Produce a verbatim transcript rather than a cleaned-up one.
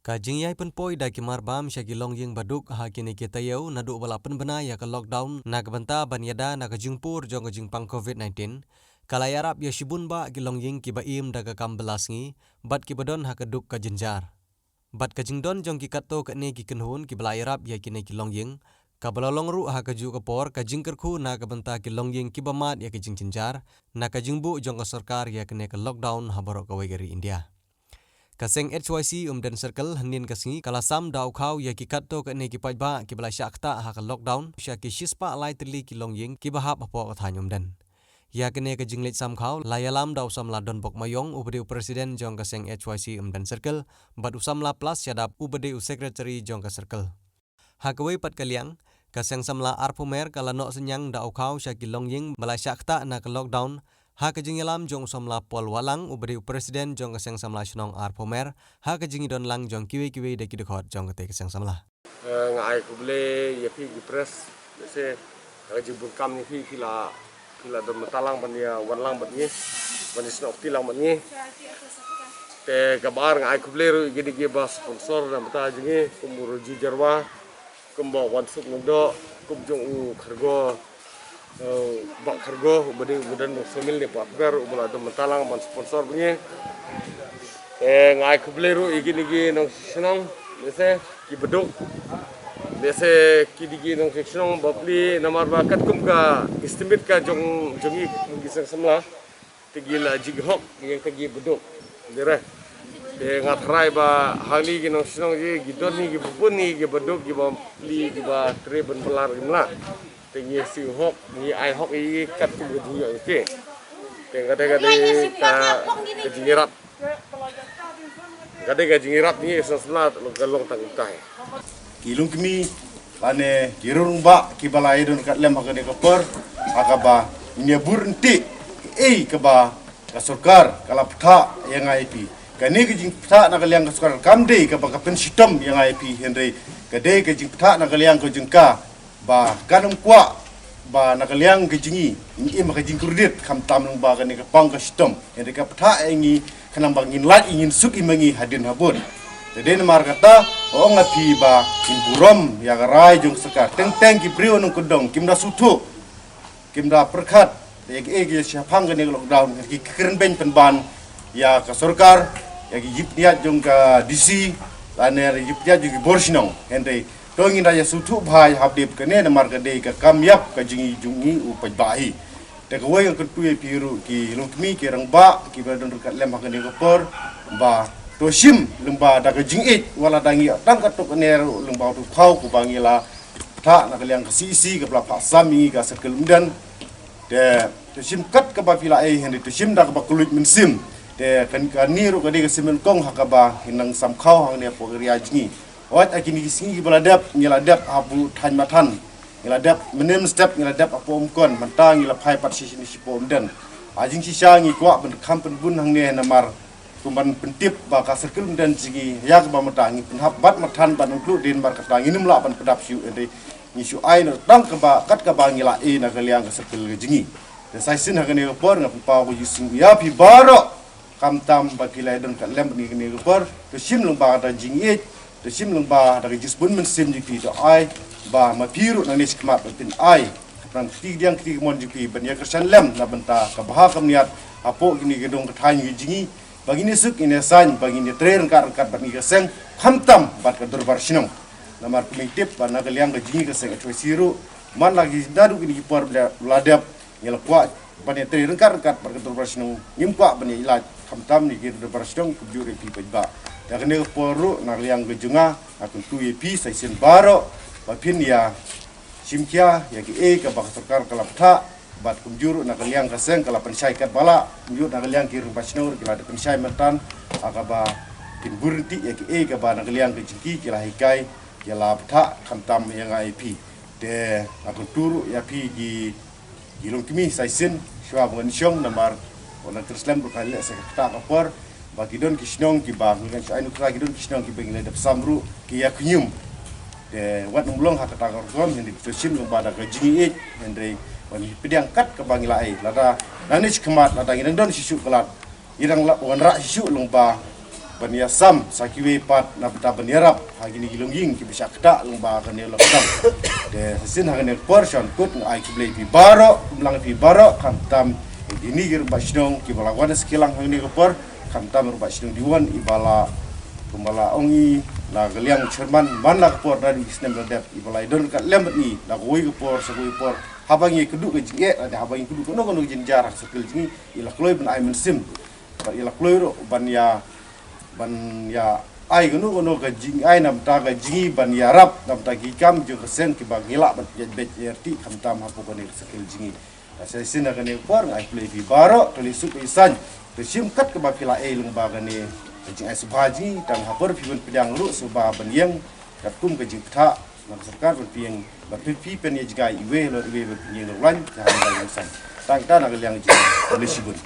Ka jingïai pynpoi da ki marbam sha ki longïing baduk ha kine ki taïew naduh ba la pynbna ïa ka lockdown na ka bynta ban ïada na ka jingpur jong ka jingpang covid nineteen, ka la ïarap ïa shibun bah ki longïing kiba im da ka kam bylla sngi bad kiba don ha ka duk ka jynjar. Bad ka jingdon jong ki katto katne ki kynhun kiba la ïarap ïa kine ki longïing, kaba la long ruh ha kajuh ka por ka jingkyrkhu na ka bynta ki longïing kiba mad ïa ka jingjynjar na ka jingbuh jong ka sorkar ïa kane ka lockdown ha baroh kawei ka ri India. Ka seng H Y C Umden Circle hynnin ka sngi ka la sam da u khaw ïa ki katto katne ki paidbah kiba la shah ktah ha ka lockdown sha ki shispah lai tylli ki longïing kiba hap hapoh ka thaiñ Umden. Ïa kane ka jingleit sam khaw la ïalam da u samla Donbok Maiong uba dei u president jong ka seng H Y C Umden Circle bad u samla Plas Shadap uba dei u secretary jong ka circle. Ha kawei pat ka liang, ka seng samla Arphumer ka la noh synñiang da u khaw sha ki longïing ba la shah ktah na ka lockdown, ha ka jingïalam jong u samla Paul Wahlang uba dei u president jong ka seng samla shnong Arphumer, ha ka jingïadon lang jong kiwei kiwei da ki dkhot jong katei ka seng samla. Eh, nga ai khublei ïa phi ki press, lehse ka jingbun kam ïa phi, phi la phi la don bynta lang ban ïa wan lang bad ngi, ban ïa snoh kti lang bad ngi. Te kaba ar nga ai khublei ruh ïa kine kiba sponsor na bynta jong ngi, kum u Roji Jarwa, kum bah Wansuk Nongdoh, kum jong u Khargo, eh, Bah Khargo, uba dei uba don u family ne Bah Khargo, uba la don bynta lang ban sponsor bad ngi. Te nga ai khublei ruh ïa kine ki nongshong shnong, lehse ki baduk. Lehse ki dei ki nongshong shnong bapli namar ba katkum ka estimate ka jong jong ngi kum ki seng samla, te ki la jik hok ïa ka ki baduk. Dei re. Te nga tharai ba hangne ki nongshong shnong ki, ki don hi ki bun hi ki baduk ki bapli ki ba tre ban blar ki mla. Te ngi siew hok, ngi ai hok ïa ki katkum ka jingïoh ïa ki. Te ka dei ka dei ka, ka jingïarap. Ka dei ka jingïarap ngi sa sla ka long tang tai. Ki longkmie lane ki rangbah kiba la ïadon ryngkat lem ha kane ka por, ha kaba ngin ïa bud ryntih ei kaba ka sorkar ka la pynthah ïa nga ïa phi. Kane ka jingpynthah na ka liang ka sorkar kam dei kaba ka pynshitom ïa nga ïa phi, hynrei ka dei ka jingpynthah na ka liang ka jong ka ba kan ym kwah ba na ka liang ka jong ngi ngin im ha ka jingkordit, khamtam lyngba kane ka pang ka shitom. Hynrei ka pynthah ïa ngi khnang ba ngin lait, ngin suk, ngin im ha ngi hadien habud. Te dei namar kata, ong ïa phi ba ngin burom ïa ka rai jong ka sorkar. Teng teng ki briew nongkyndong kim da sngewthuh, kim da pyrkhat ïa kaei kaei shaphang kane ka lockdown, ki kren beiñ pynban ïa ka sorkar, ïa ki jingpynïaid jong ka D C, lane ïa ki jingpynïaid jong ki bor shnong. Hynrei to ngin da ïa sngewthuh bha ïa hapdeng kane namar ka dei ka kam ïap ka jong ngi, jong ngi u paidbah hi. Te kawei nga kyntu ïa phi ruh ki longkmie ki rangbah kiba don ryngkat lem ha kane ka por, ba to shim lyngba da ka jingïeit, wat la da ngi tang katto katne ruh lyngba uto u khaw kaba ngi la pynthah na ka liang ka C E C kaba la phah sam ïa ngi ka Circle Umden. Te to shim kat kaba phi la ai, hynrei to shim da kaba kylluid mynsiem. Te kan, kane ruh ka dei ka symbai nyngkong ha kaba ngin nang sam khaw hangne hapoh ka ri jong ngi. Wat ha kine ki sngi kiba la dep, ngi la dep hapoh thaiñ Mathan, ngi la dep mynhynnin step, ngi la dep hapoh Umkon, mynta ngi la phai pat shisien shapoh Umden. Ha jingshisha ngi kwah ban kham pynbun hangne namar kum ban pyntip ba ka Circle Umden jong ngi ïa kaba mynta ngi pynhap bad Mathan bad Umkluh, dei namar kata ngim lah ban pyndap shuh, hynrei ngi shu ai na tang kaba kat kaba ngi la ai na ka liang ka circle ka jong ngi. Te sa shisien ha kane ka por nga pynpaw ka jingsngew ïa phi baroh, khamtam ba phi la ïadon ryngkat lem ha kane ka por, to shim lyngba da ka jingïeit, to shim lyngba da ka jingsbun mynsiem jong phi, to ai ba ma phi ruh nangne shakhmat ba phin ai kyrpang kti kadiang kti kamon jong phi ban ïa kyrshan lem na bynta ka bha ka bniat hapoh kine ki dong ka thaiñ ka jong ngi, ba ngin ïa suk, ngin ïa saiñ, ba ngin ïa trei ryngkat ryngkat bad ngi ka seng, khamtam bad ka dorbar shnong. Namar kumne ngi tip ba na ka liang ka jong ngi ka seng H Y C ruh, man la ki naduh kine ki por ba la dep, ngi la kwah ban ïa trei ryngkat ryngkat bad ka dorbar shnong, ngim kwah ban ïa ïeit, khamtam ïa ki dorbar shnong, kumjuh ruh ïa phi paidbah. Te ha kane ka por ruh na ka liang ka jong nga, nga kyntu ïa phi sa shisien baroh ba phin ïa shim khia ïa kiei kaba ka sorkar ka la pynthah, bad kumjuh ruh na ka liang ka seng ka la pynshai katba lah, kumjuh na ka liang ki rangbah shnong ruh ki la pynshai mynta, ha kaba kin bud ryntih ïa kiei kaba na ka liang ka jong ki ki la hikai, ki la pynthah, khamtam ïa nga ïa phi. Te nga kyntu ruh ïa phi ki, ki longkmie sa shisien, shuwa ba ngan shong namar wat ngan kren slem ruh ka leh sa kata ka por, ba ki don ki shnong kiba, ngan shu ai nuksa, ki don ki shnong kiba ngi la dep sam ruh ki ïa khñium. Te wat ym long ha kata ka rukom, hynrei to shim lyngba da ka jingïeit, hynrei wan pdiang kat kaba ngi la ai. Lada nangne shakhmat, lada ngi dang don shisha ka lad, ngi dang la wanrah shisha lyngba ban ïasam sa kiwei pat na bynta ban ïarap ha kine ki longïing kiba shah ktah lyngba kane ka lockdown. Te sa shisien ha kane ka por sha kut nga ai khublei ïa phi baroh, kumlang ïa phi baroh, khamtam ïa kine ki rangbah shnong kiba la wan sha kilang ha kane ka por, khamtam rangbah shnong Diwon iba la, kumba la ong i na ka liang chairman man la ka por naduh ki snem la dep, iba la ïadon ryngkat lem bad ngi na kawei ka por sha kawei ka por, haba ngi ïakynduh ka jingeh lane haba ngi ïakynduh kano kano ka jingjia ha ka circle jong ngi, i la kloi ban ai mynsiem bad i la kloi ruh ban ïa, ban ïa ai kano kano ka jingai na bynta ka jingïarap na bynta ki kam jong ka seng kiba ngi lah ban pynjah beit ïa lade khamtam hapoh kane ka circle jong ngi. Sa shisien ha kane ka por nga ai khublei ïa phi baroh, to leit suk leit saiñ, to shim kat kaba phi la ai lyngba kane ka jingai sngewbha jong ngi, tang ha por phi ban pdiang ruh sngewbha ban ïeng katkum ka jingpynthah na ka sorkar ban phi ïeng, ban phi pynïaid jngai iwei halor iwei ban pynïeng lorlaiñ ka haba ïeng san. Tang kata na ka liang jong ngi, khublei shibun.